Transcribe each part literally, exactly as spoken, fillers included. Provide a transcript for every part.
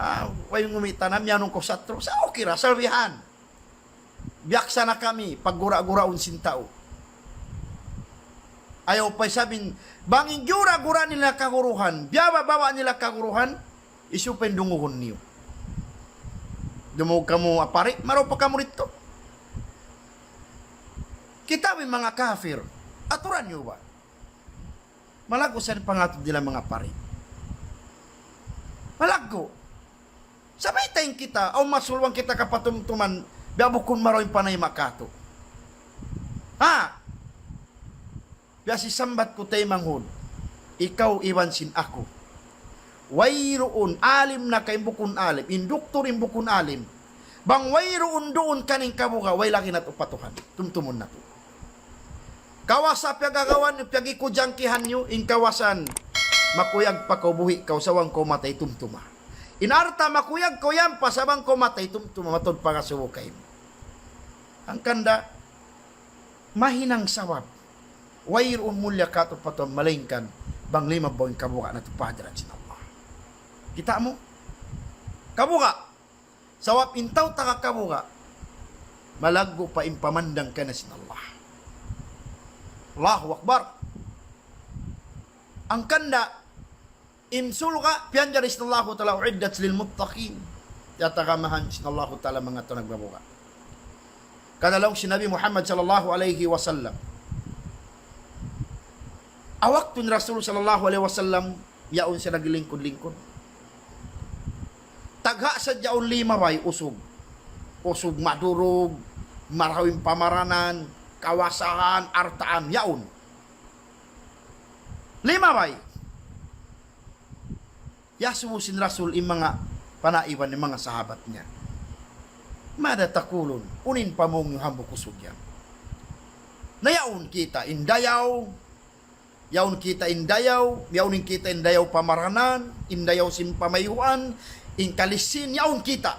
Ah, way ngumi' tanam, yan ang kusatru. Sa' okay ra, salbihan. Biyaksa na kami, paggura-guraun sin tau. Ayaw pa isab in, bang in gura-gura nila kaguruhan, biyaba-baba nila kaguruhan, isu pa in dungugun niyu. Dumungug kamu ha pari, marayaw pa kamu didtu. Kita' in manga kafir, aturan niyu ba? Malaggu' sa in pangatud nila manga pari. Malaggu'. Sabab in kita, awn masulwang kita kapatumtuman, biya' bukun marayaw in panayma katu'. Ha? Biya' sin sambat ku taymanghud, ikaw iban sin aku. Wayruun alim na ka in bukun alim, in duktur in bukun alim. Bang wayruun duun kaniya in kabuga', way lagi' natu' pa Tuhan. Tumtumun natu'. Kawasa piyagagawan niyu, piyagikujangkihan niyu, in kawasan, makuyag pa kaw buhi' kaw, sa' bang kaw matay tumtuma. In alta' makuyag kaw yan pa, sa' bang kaw matay tumtuma, mataud pangasubu kaymu. Hangkan da, mahinang sabab. Wayruun mulliya katu' pa Tuhan, malaingkan, bang limabaw in kabuga' natu' pa hadarat sin Allah. Kita' mu? Kabuga'. Sabab in tau taga kabuga', malaggu' pa in pamandang kaniya sin Allah. Allahu Akbar. Hangkan da, in surga', piyanjari sin Allahu Ta'ala, أعدت للمتقين. Tiyatagamahan sin Allahu Ta'ala manga tau nagbabuga'. Karna' laung sin Nabi Muhammad sallallahu alayhi wasallam, ha waktu ni Rasul sallallahu alayhi wasallam, yaun siya naglilingkud-lingkud. Tagha' sadja yaun lima bay usug. Usug madurug, marayaw in pamaranan, kawasahan, altaan, yaun. Lima bay. Iyasubu sin Rasul in manga panaiban, in manga sahabat niya. ماذا تقولون؟ Unu in pamung niyu hambuuk usug yan? Na yaun kita in dayaw, yaun kita in dayaw, yaun in kita in dayaw pamaranan, in dayaw sin pamayhuan, in kalisin, yaun kita.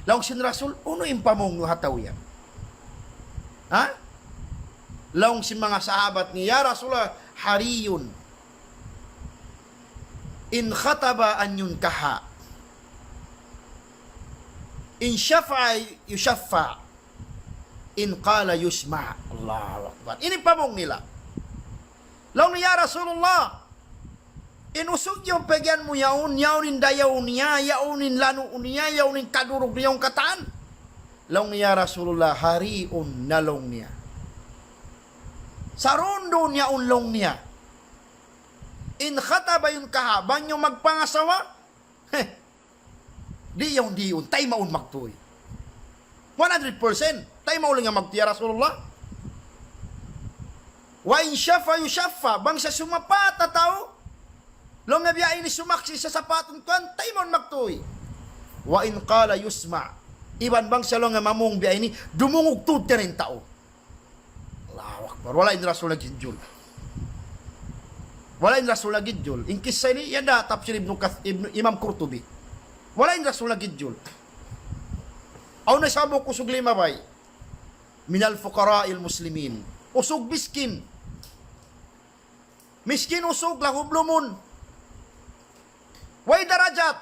Laung sin Rasul, unu in pamung niyu ha tau yan? Ha? Laung sin manga sahabat niya, يا رسول الله، حري إن خطب أن ينكح، إن شفع يشفع، إن قال يسمع. Allahu Akbar. Ini pamung nila. Laung niya, "Ya Rasulullah, in usug yaun pag'iyan mu yaun, yaun in dayaw niya, yaun in lanu' niya, yaun in kadurug niya, yaun katan." Laung niya, "Ya Rasulullah, hariun na," laung niya. "Sarundun yaun," laung niya. "إن خطب أن ينكح, bang yaun magpangasawa, heh, di' yaun diyun, taymaun magtuy. One hundred percent, taymaun laung niya magtuy, ya Rasulullah. وإن شفع يشفع, bang siya sumapat ha tau, laung niya biya' ini sumaksi' siya sapatun tuwan, taymaun magtuy. وإن قال يسمع, iban bang siya laung niya mamung biya' ini, dumungug tuud kaniya in tau." Allahu Akbar. Wala' in Rasul nagijul. Wala' in Rasul nagijul. In kissa ini, yan da tafsir Ibnu Kath-, Ibnu, Imam Qurtubi. Wala' in Rasul nagijul. Awn na isab hambuuk usug lima bay. من الفقراء المسلمين. Usug miskin. Miskin usug, laggu' blumun. Way darajat.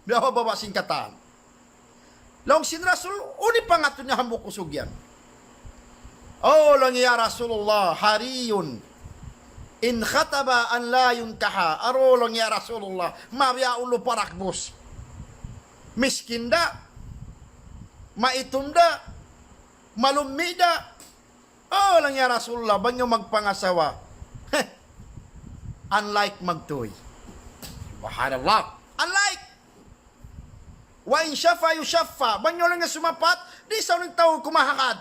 Biyababa sin katan. Laung sin Rasul, unu in pangatud niya hambuuk usug yan? "O," laung niya, "ya Rasulullah, حري إن خطب أن لا ينكح." Aru, laung niya, "Ya Rasulullah, mabiya' unu parakbus. Miskin da, maitum da, malummi' da. O," laung niya, "ya Rasulullah, bang yaun magpangasawa, heh, unlike magtuy." Subhanallah. Unlike. وإن شفع يشفع. Bang yaun laung niya sumapat, di' sa unu in tau kumahagad.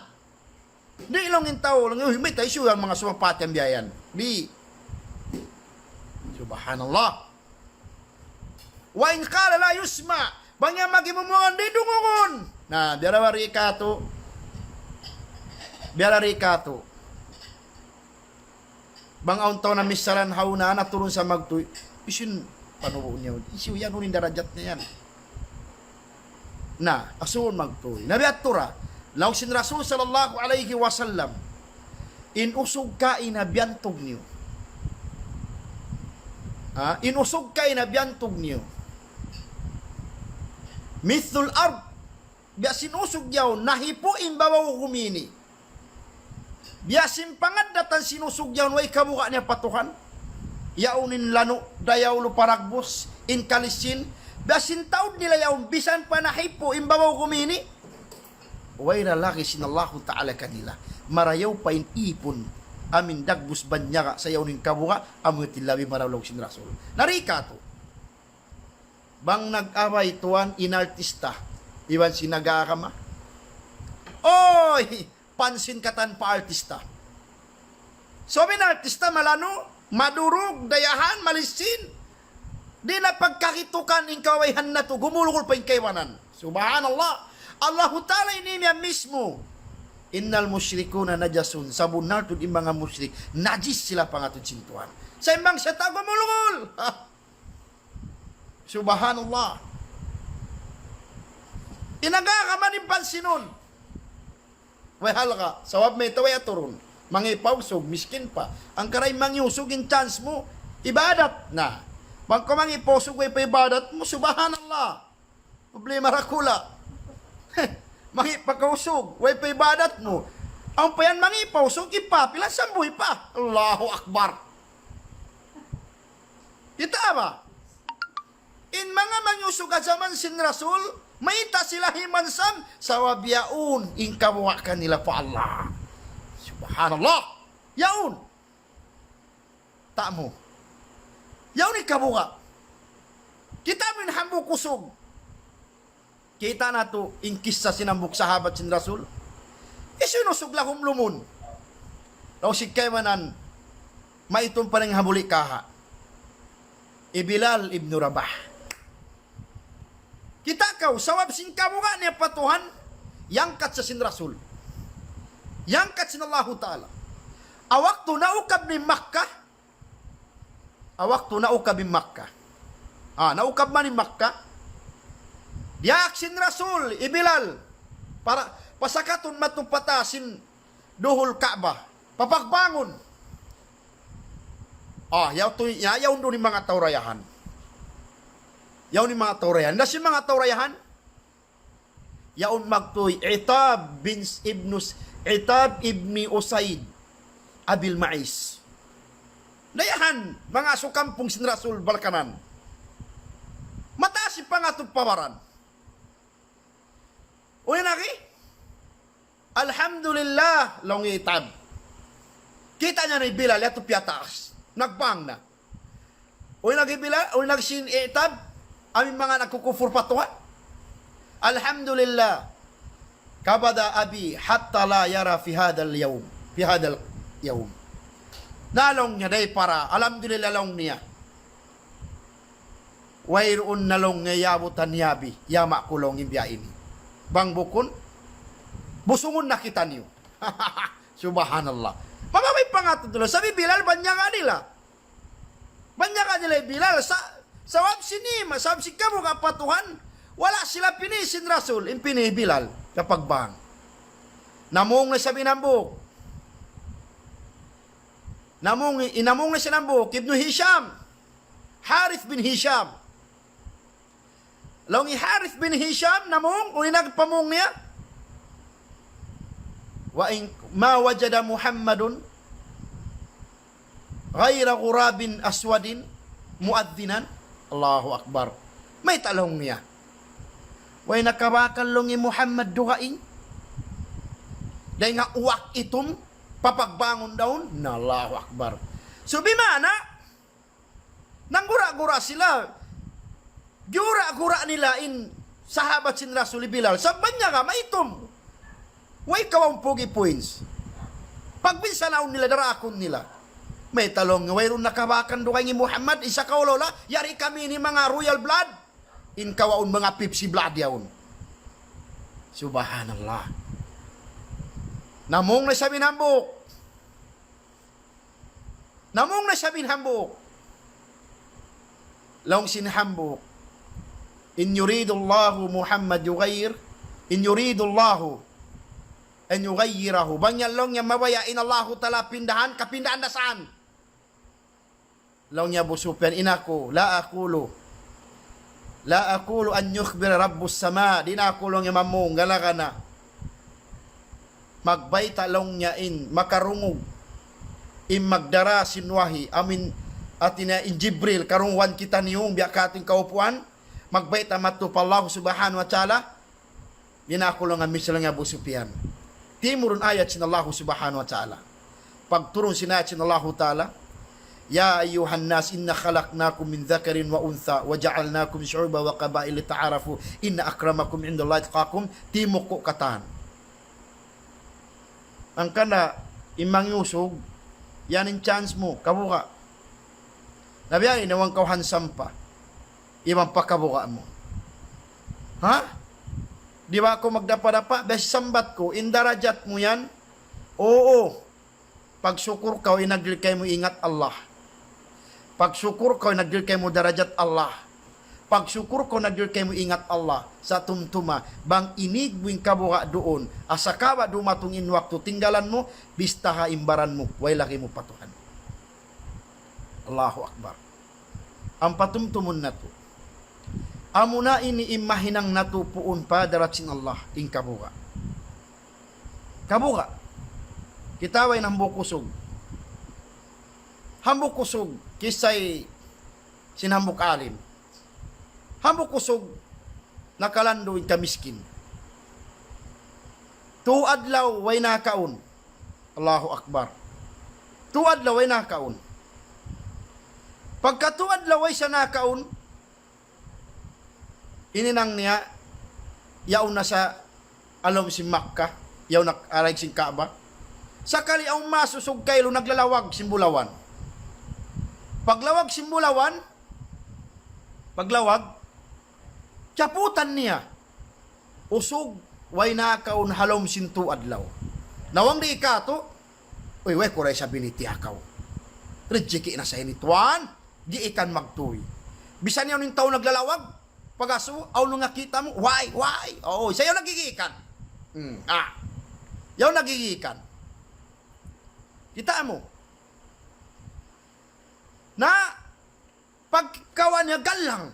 Di' laung in tau, laung niya, "Uy, mayta' hisiyu yan manga sumapat yan biya' yan?" Di'. Subhanallah. وإن قال لا يسمع. Bang yan magimumuangan, di' dungugun. Na, biya' da ri katu'. Biya' da ri katu'. Bang awn tau na misalan hauna, na turun sa magtuy. Hisiyu in panubu' niya? Hisiyu yan, unu in darajat niya yan? Na, asubuhun magtuy. Na biya' ha yan ra. Laung sin Rasul sallallahu alayhi wasallam, in usug kaina biyantug niyu. Ha? In usug kaina biyantug niyu. Mithlul ard, biya' sin usug yaun, nahipu' in babaw gumi ini. Biya' sin pangaddatan sin usug yaun, way kabuga' niya pa Tuhan. Yaun in lanu', dayaw, lupa ragbus, in kalisin. Biya' sin taud nila yaun, bisan pa nahipu' in babaw gumi ini. Way lalagi' sin Allahu Ta'ala kanila. Marayaw pa in ipun, amu in dagbus banyaga sa' yaun in kabuga', amu in labi marayaw laung sin Rasul. Na di' katu'. Bang nag-away tuwan in artista, iban sin nag-agama. Oy, pansin katan pa artista. Sabab in artista malanu', madurug, dayahan, malisin. Di' na pagkakitukan in kawayan natu', gumulgul pa in kaibanan. Subhanallah. Allahu Ta'ala ini niya mismu. إنما المشركون نجس. Sabunnal tuud in manga mushrik, najis sila pangatud sin Tuhan. Sa' in bang siya ta gumulgul. Subhanallah. In agama di' pansinun. Way halga', sabab mayta' way aturun. Mangi' pa usug, miskin pa. Hangkan mangi' usug in chance mu, ibadat na. Bang kaw mangi' pa usug, way pa ibadat mu, subhanallah. Problema dakula'. Mangi' pa kaw usug, way pa ibadat mu. Awn pa yan mangi' pa usug, ipa, pila sambuy pa. Allahu Akbar. Kita' ba? In manga mangi' usug ha jaman sin Rasul, mayta' sila himansam, sabab yaun in kabuga' kanila pa Allah. Subhanallah. Yaun. Ta' mu. Yaun in kabuga'. Kita' mu in hambuuk usug. Kita' natu' in kissa sin hambuuk sahabat sin Rasul. Hisiyu in usug lahumlumun. Laung sin kaibanan, maitum pa dayn ha buli' kaha'. Hi Bilal ibn Rabah. Kita' kaw, sabab sin kabuga' niya pa Tuhan, iyangkat siya sin Rasul. Iyangkat sin Allahu Ta'ala. Ha waktu naukab in Makkah, ha waktu naukab in Makkah. Ah, naukab man in Makkah. Diyaak sin Rasul, hi Bilal. Para, pasakatun madtu pa taas sin duhul Ka'bah. Papagbangun. Ah, yaun tu, ya, yaun duun in manga tau dayahan. Yaun in manga tau dayahan. Na sin manga tau dayahan, yaun magtuy Itab bin S-, ibnu S-, Itab ibni Usaid Abil Ma'is. Dayahan, manga sukampung sin Rasul balkanan. Mataas in pangatud pa baran. Uy, nagi? Alhamdulillah, laung hi Itab. Kita' niya na hi Bilal, yadtu piyataas. Nagbang na. Uy, nagi Bilal, uy, nagi sin Itab, amu in manga nagkukupur pa Tuhan. Alhamdulillah. قبض أبي حتى لا يرى في هذا اليوم، في هذا اليوم. Na laung niya, dayn para, alhamdulillah laung niya. Wayruun na laung niya iyabutan hi abi, hi ama' ku laung in biya' ini. Bang bukun, busungun na kitaniyu. Subhanallah. Mababa' in pangatud nila. Sabab hi Bilal banyaga nila. Banyaga nila hi Bilal. Sa-, sabab sin iman, sabab sin kabuga' pa Tuhan, wala' sila pini' sin Rasul, in pini' hi Bilal. Kapag bang. Namung na isab in hambuuk. Namung, in namung na isab in hambuuk, Ibnu Hisham. Harith bin Hisham. Laung hi Harith bin Hisham, namung, unu in pamung niya? وإن، ما وجد محمد غير غراب أسود مؤذنا. Allahu Akbar. Mayta' laung niya? Way nakabakal laung hi Muhammad dugaing. Dayn ha uwak itum, papagbangun daun. Na, Allahu Akbar. So, bimana, nanggura-gura sila. Giyura-gura nila in sahabat sin Rasul hi Bilal. Sa' banyaga maitum. Way kawaun pugi points. Pagbinsanaun nila, daraakun nila. Mayta' laung, wayruun nakabakan dugaing hi Muhammad, isa kaula-ula, yari kami ini manga royal blood. In kawaun manga Pepsi blood yaun. Subhanallah. Namung na isab in hambuuk. Namung na isab in hambuuk. Laung sin hambuuk. إن يرد الله محمد يغير، إن يرد الله أن يغيره. Bang yan laung niya mabaya' in Allahu Ta'ala pindahan, kapindahan da saan. Laung niya Abu Sufyan, in aku, لا أقول، لا أقول أن يخبر رب السماء, di' na aku laung niya mamung gana-gana magbayta' laung niya in makarungug, in magdara sin wahi, amu in hati niya in Jibril, karungugan kitaniyu, biya' katu' in kaupuan, magbayta' madtu pa Allah Subhanahu wa Ta'ala, di' na aku laung niya misal niya Abu Sufyan. Timurun ayat sin Allah Subhanahu wa Ta'ala. Pagturun sin ayat sin Allahu Ta'ala, يا أيها الناس إنا خلقناكم من ذكر وأنثى وجعلناكم شعوبا وقبائل لتعارفوا إن أكرمكم عند الله أتقاكم, timukku' katan. Hangkan da, in mangusug, yan in chance mu, kabuga'. Na biya' ini, bang kaw handsome pa, iban pa kabuga' mu. Ha? Di' ba aku magdapa-dapa? Biya' sin sambat ku, in darajat mu yan, uu. Pagsukur kaw in nagdihil kaymu ingat Allah. Pagsukur kaw in nagdihil kaymu darajat Allah. Pagsukur kaw in nagdihil kaymu ingat Allah. Sa' tumtuma, bang inīg mu in kabuga' duun, asal kawa' dumatung in waktu tinggalan mu, bistaha in baran mu, way lagi' mu pa Tuhan. Allahu Akbar. Ampa tumtumun natu'. Amuna ini in mahinang natu' puun pa hadarat sin Allah, in kabuga'. Kabuga'. Kita' way in hambuuk usug. Hambuuk usug, kisay sin hambuuk alim. Hambuuk usug, nakalandu' in kamiskin. Tū adlaw way nakaun. Allahu Akbar. Tū adlaw way nakaun. Pagka tū adlaw way siya nakaun, in hinang niya, yaun na sa ha lawm sin Makkah, yaun na ha daig sin Kaaba. Sakali awn maas usug kailu naglalawag sin bulawan. Paglawag sin bulawan, paglawag, kiyaputan niya. Usug, way nakaun ha lawm sin tū adlaw. Na bang di' katu', uy, way ku da isab ini tiyakaw. Rijiki na sa ini, tuwan. Giikan magtuy. Bisan yaun in tau naglalawag, pag-asubu, awn nakita' mu, way, way. Oo, sa' yaun nagigiikan. Hmm, ah. Yaun nagigiikan. Kita' mu. Na, pagkawa' niya gallang.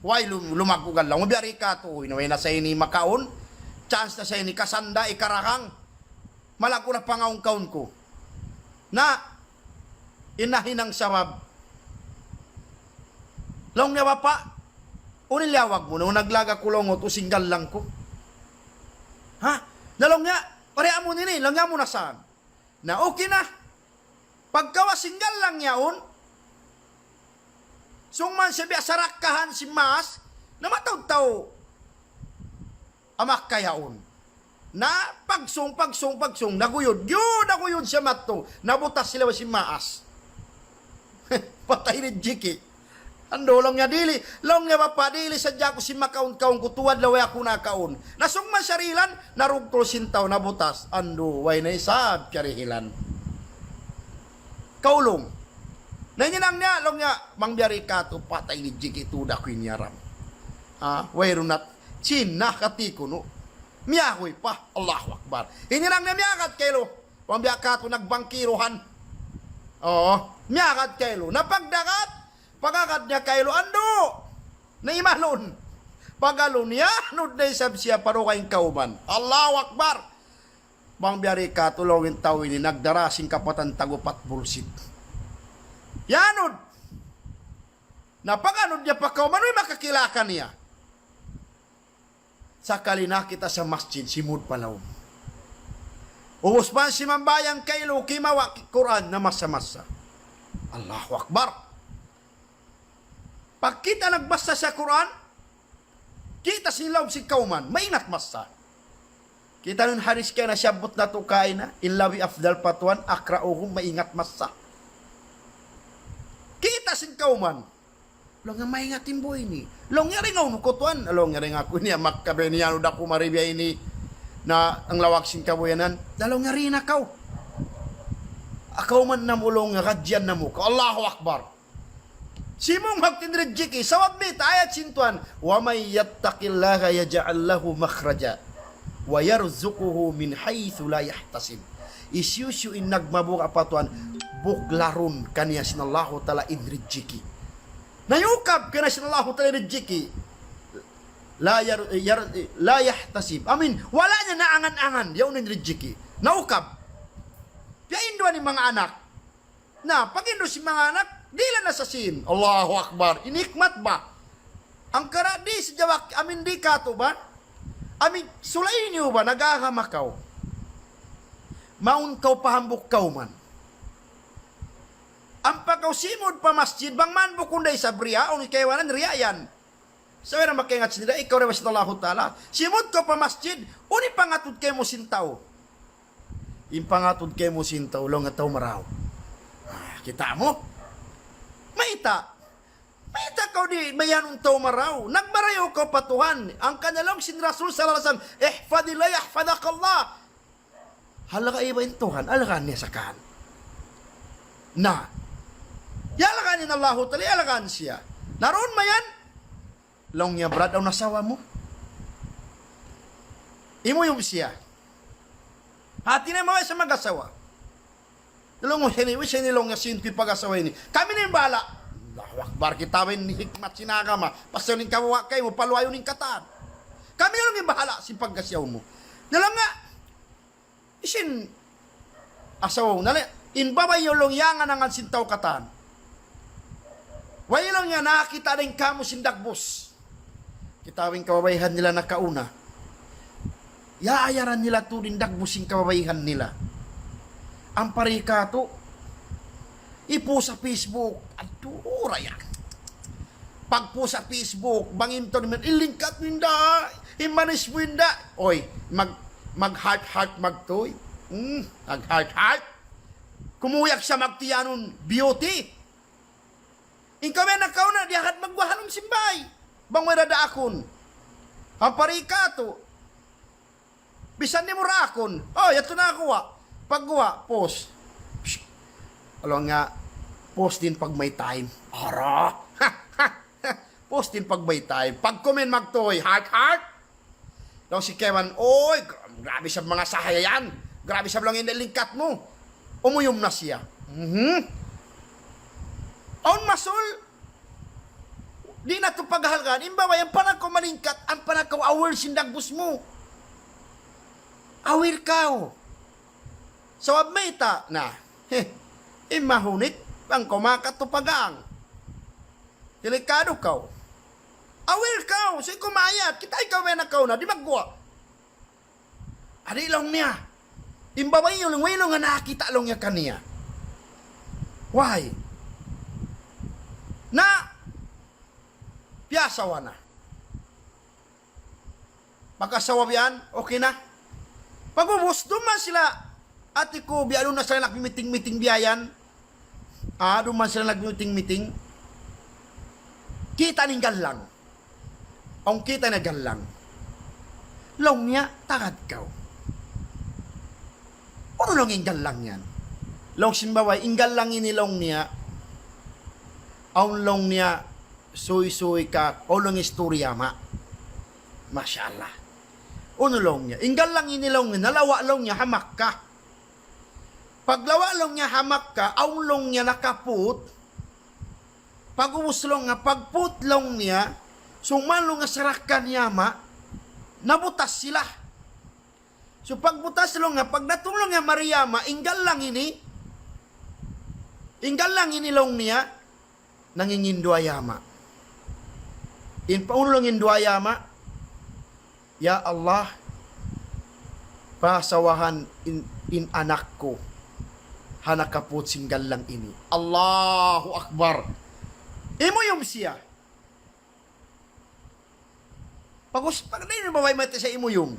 Way lum-, lumaggu' gallang. Mabiyari katu', uy, na way na sa ini makaun. Chance na sa ini kasanda', ikarahang. Malaggu' na pangaun-kaun ku. Na, in nahinang sabab. Laung niya, "Bapa', unu in liyawag mu? Na naglaga' ku laung, utu' sin gallang ku." Ha? Na laung niya, "Pare, amu ini," laung niya, "amu na saan." Na okay na. Pagkawa' sin gallang yaun, sung man siya biya' sarakkahan sin maas, na mataud tau ha Makkah yaun. Na pagsung, pagsung, pagsung, naguyud. Yun, naguyud siya madtu. Nabutas sila sin maas. Patay rijiki. Andu', laung niya, "Dili', laung niya, bapa', dili' sadja aku sin makaun-kaun ku, tū adlaw way aku nakaun." Na sung man siya dihilan, narugtul sin tau, nabutas. Andu', way na isab kiyarihilan. Kaulung. Na in hinang niya, laung niya, "Bang biyari katu', patay rijiki, tuud da aku in yaram." Ah, wayruun na, Chin na kati kunu'. Miyahuy pa, Allahu Akbar. In hinang niya miyagad kailu. Bang biya' katu' nagbangkiruhan. Oo, miyagad kailu. Na pagdagat, pag-agad niya kailu, andu'. Na imalun. Pag-alun niya, anud na isab siya pa dugaing kawman. Allahu Akbar. Bang biyari katu', laung in tau ini, nagdara sin kapatan tag-upat bulsit. Iyanud. Na pag-anud niya pa kawman, way makakila kaniya. Sakali nakakita' ha masjid, simud pa lawm. Ubus man simambahayang kailu, kimawa' Qur'an, namassa-massa. Allahu Akbar. Pagkita' nagbassa siya Qur'an, kita' sin lawm sin kawman, maingat massa. Kita' niyu in hadis kaniya siyabbut natu' kaina, in labi afdal pa tuwan, أقرأهم, maingat massa. Kita' sin kawman. Laung niya, "Maingat in bu ini." Laung niya, "Dayn hawnu kaw tuwan?" Laung niya, "Dayn aku ini ha Makkah, biya' ini, iyanud aku mari biya' ini. Na, in lawag sin kabuhianan." Laung niya, "Di' na kaw. Kawman namu'," laung niya, "gadjian namu' kaw." Allahu Akbar. Simūng magtinrijiki, sabab mayta', ayat sin Tuhan, ومن يتق الله يجعل له مخرجا ويرزقه من حيث لا يحتسب. Hisiyu-siyu in nagmabuga' pa Tuhan, buglarun kaniya sin Allahu Ta'ala in rijiki. Nayukab kaniya sin Allahu Ta'ala in rijiki. La yar-, yar-, la yahtasib. Amin, wala' niya naangan-angan, yaun in rijiki. Naukab. Piyainduan in manga anak. Na, pag-indu' sin manga anak, dihil na sa sīn. Allahu Akbar. In hikmat ba? Hangkan di' sadja, amin di' katu' ba? Amin, sulayi niyu ba, nag-agama kaw. Mawn kaw pa hambuuk kawman. Ampa kaw simud pa masjid, bang man bukun da isab riya, unu in kaibanan riya yan. Sa' way na makaingat sin riya, ikaw da ba sin Allahu Ta'ala. Simud kaw pa masjid, unu in pangatud kaymu sin tau. In pangatud kaymu sin tau, laung niya tau marayaw. Ah, kita' mu? Mayta'? Mayta' kaw di' mayanun tau marayaw? Nagmarayaw kaw pa Tuhan. Hangkan laung sin Rasul sallallahu alayhi wasallam, "Ihfadillah yahfadaka Allah." Halga' iban in Tuhan, halgaan niya sa kaw. Na. Halgaan in Allahu Ta'ala, halgaan siya. Na duun mayan, laung niya, "Brad, awn asawa mu?" Imuyum siya. Hati niya mabaya' sa mag-asawa. Laung niya, "Sini, sini," laung niya, "sīn ku in pag-asawa ini. Kami na in bahala'." Allahu Akbar, kita' ba in hikmat sin agama. Pasal in kabuga' kaymu, paluayun in katan. "Kami na laung in bahala' sin pag-asawa mu." Na laung niya, "Hisiyu in asawa mu?" Na laung, "In babai yan," laung niya, "angan-angan sin tau katan. Way," laung niya, "nakakita' dayn kāmu' sin dagbus." Kita' ba in kababaihan nila nakauna. Yaayaran nila tuud in dagbus sin kababaihan nila. Ampa di' katu', i-post ha Facebook. Aduh, raya. Pag-post ha Facebook, bang in tau niya, "Ilingkat mu in da, imanis mu in da." Uy, mag-, mag-heart-heart magtuy. Hmm, mag-heart-heart. Kumuyag sa magtiyanun beauty. In kawena kaw na, di' agad magguwa' ha lawm sin bāy. Bang way da daakun. Ampa di' katu'. Bisan di' mu daakun. "Oh, yadtu na aku, wa." Pagguwa', post. Psst. Laung niya, "Post din pag may time." Ara. "Post din pag may time." Pag-comment magtuy, heart, heart. Laung sin kaibanan, "Uy, gra-, grabe sa manga sahaya yan. Grabe sa, laung, in lingkat mu." Umuyum na siya. Mhm. Awn masul, di' natu' paghalgaan. In babai, ampa na kaw malingkat, ampa na kaw aware sin dagbus mu. Aware kaw. Sabab mayta', na. Heh. In mahunit, bang kaw makatupagang. Delikadu kaw. Aware kaw, sa' kumayat, kita' ikaw may nakauna, di' magguwa'. Di', laung niya. In babai yan, laung, way, laung, nakakita', laung niya, kaniya. Why? Na, piyasawa na. Pag-asawa biya' yan, okay na. Pag'ubus, duun man sila, ati ku, biya' duun na sila nagmi-meeting-meeting biya' yan. Ah, duun man sila nagmi-meeting-meeting. Kita' niya in gallang. Awn kita' niya gallang. Laung niya, "Tagad kaw. Unu," laung, "in gallang yan?" Laung sin babai, "In gallang ini," laung niya, "awn," laung niya, "suysuy ka, awn," laung, "istorya ma." Masha Allah. "Unu," laung niya, "in gallang ini," laung niya, "nalawa'," laung niya, "ha Makkah. Paglawa'," laung niya, "ha Makkah, awn," laung niya, "nakaput. Pag'ubus," laung niya, "pagput," laung niya, "summan," laung niya, "sarakan yama, nabutas sila." So, pagbutas, laung niya, pagdatung, laung niya, mari yama, in gallang ini, in gallang ini, laung niya, nanginginduwa yama. In pa-, unu, laung, in duwa yama, "Ya Allah, pasawahan in, in anak ku, ha nakaput sin gallang ini." Allahu Akbar. Imuyum siya. Pag-us-, pag-, na in babai mati sa imuyum.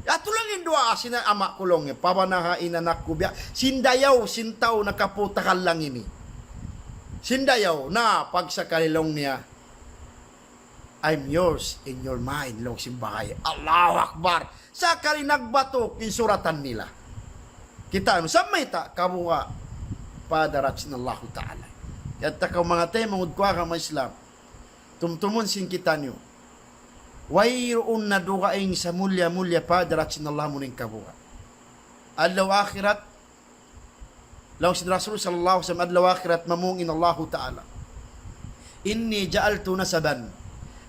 "Yadtu," laung, "in duwaa sin ama' ku," laung niya, "pabanaha in anak ku biya' sin dayaw sin tau nakaput ha gallang ini. Sin dayaw, na pagsakali," laung niya, "I'm yours in your mind," laung sin babai. Allahu Akbar. Sakali nagbatuk in suratan nila. Kita' niyu, sa' mayta', kabuga' pa hadarat sin Allahu Ta'ala. Yadtu kaw manga taymanghud ku ha agama Islam. Tumtumun sin kitaniyu. Wayruun na dugaing sa mulliya-mulliya pa hadarat sin Allah amu in kabuga'. Adlaw akhirat, laung sin Rasul sallallahu alayhi wasallam, adlaw akhirat mamung in Allahu Ta'ala. إني جعلت نسبا,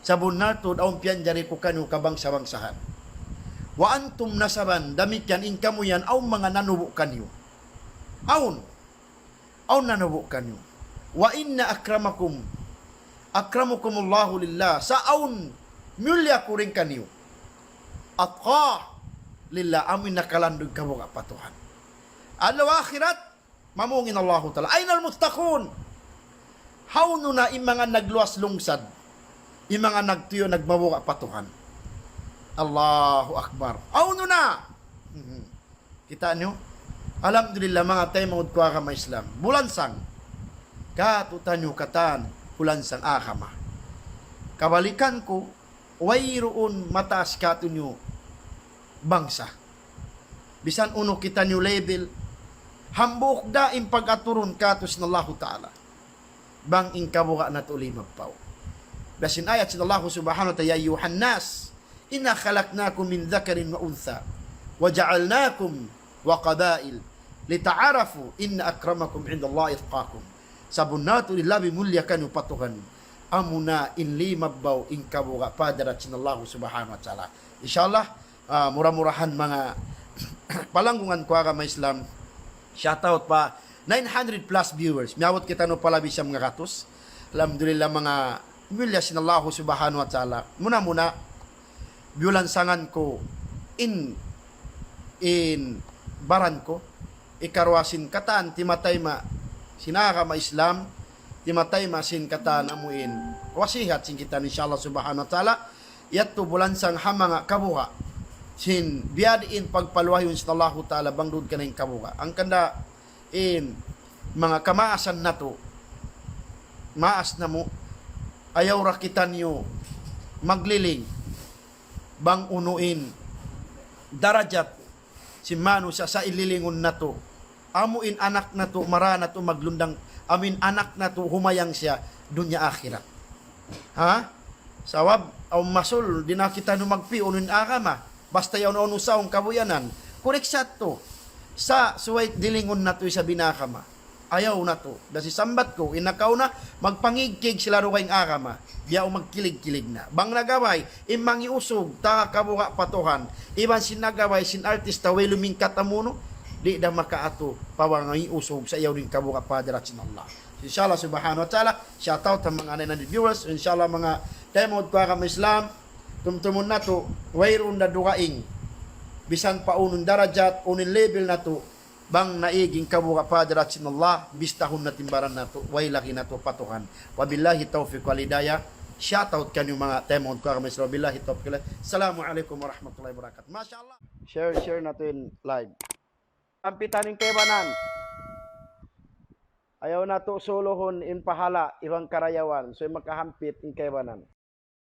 sabunnal tuud awn piyanjari ku kaniyu kabangsa-bangsahan. وأنتم نسبا, damikkiyan in kamu yan awn manga nanubu' kaniyu. Awn. Awn nanubu' kaniyu. وإن أكرمكم أكرمكم الله لله, sa' awn miyulliya ku dayn kaniyu. أتقى لله, amu in nakalandu' kabuga' pa Tuhan. Adlaw akhirat, mamung in Allahu Ta'ala. أين المتقون؟ Hawnu na in manga nagluwas lungsad, in manga nagtuyu' nagmabuga' pa Tuhan? Allahu Akbar. Hawnu na? Mhm. Kita' niyu? Alhamdulillah, manga taymanghud ku agama Islam. Bulansang. Katu'taniyu katan, bulansang agama. Kabalikan ku, wayruun mataas katu'niyu bangsa. Bisan unu kitaniyu level, hambuuk da in pag-aturun katu' sin Allahu Ta'ala. Bang in kabuga' natu' limabbaw. Biya' sin ayat sin Allahu Subhanahu wa Ta'ala, يا أيها الناس إنا خلقناكم من ذكر وأنثى وجعلناكم وقبائل لتعارفوا إن أكرمكم عند الله أتقاكم. Sabunnal tuud in labi mulliya kaniyu pa Tuhan, amuna in limabbaw in kabuga' pa hadarat sin Allahu Subhanahu wa Ta'ala. Insha Allah, ah, mura-murahan manga palanggungan ku agama Islam, shout out pa nine hundred plus viewers. Miyabut kitaniyu pa labi siyam ngagatus. Alhamdulillah, manga mulliya sin Allahu Subhanahu wa Ta'ala. Muna-muna, biyulansangan ku in, in baran ku, ikaruwa sin katan timatayma' sin agama Islam, timatayma' sin katan amu in wasihat sin kitaniyu, insha Allah Subhanahu wa Ta'ala, yadtu bulansang ha manga kabuga', sin biya' diin pagpaluhayun sin Allahu Ta'ala bang duun kaniya in kabuga'. Hangkan da in manga kamaasan natu', maas namu', ayaw da kitaniyu magliling bang unu in darajat sin manusiya' sa' in lilingun natu'. Amu in anak natu', mara natu' maglundang, amu in anak natu' humayang siya dunya akhirat. Ha? Sabab, awn masul, di' na kitaniyu magpi' unu in agama. Basta yaun unu sa' awn kabuyanan. Correct sa' tu. Sa' subay lilingun natu' isab in agama. Ayaw natu'. Dayn sin sambat ku, in nakauna, magpangigkig sila dugaing agama. Biya' magkilig-kilig na. Bang nagabay, in mangi' usug, taga kabuga' pa Tuhan. Iban sin nagabay, sin artista, way lumingkat amu unu, di' da makaatu, pa mangi' usug, sa' yaun in kabuga' pa hadarat sin Allah. Insha Allah Subhanahu wa Ta'ala, shout out ha manga nine hundred viewers. Insha Allah manga taymanghud ku agama Islam, tumtumun natu', wayruun da dugaing. Bisan pa unu in darajat, unu in level natu', bang naig in kabuga' pa hadarat sin Allah, bistahun na in baran natu', way lagi' natu' pa Tuhan. وبالله التوفيق والهداية. Shout out kaniyu manga taymanghud ku agama Islam. وبالله التوفيق والهداية. السلام عليكم ورحمة الله وبركاته. Masha Allah. Share, share natu' in live. Hampitan in kaibanan. Ayaw natu' suluhun in pahala' iban karayawan. So, makahampit in kaibanan.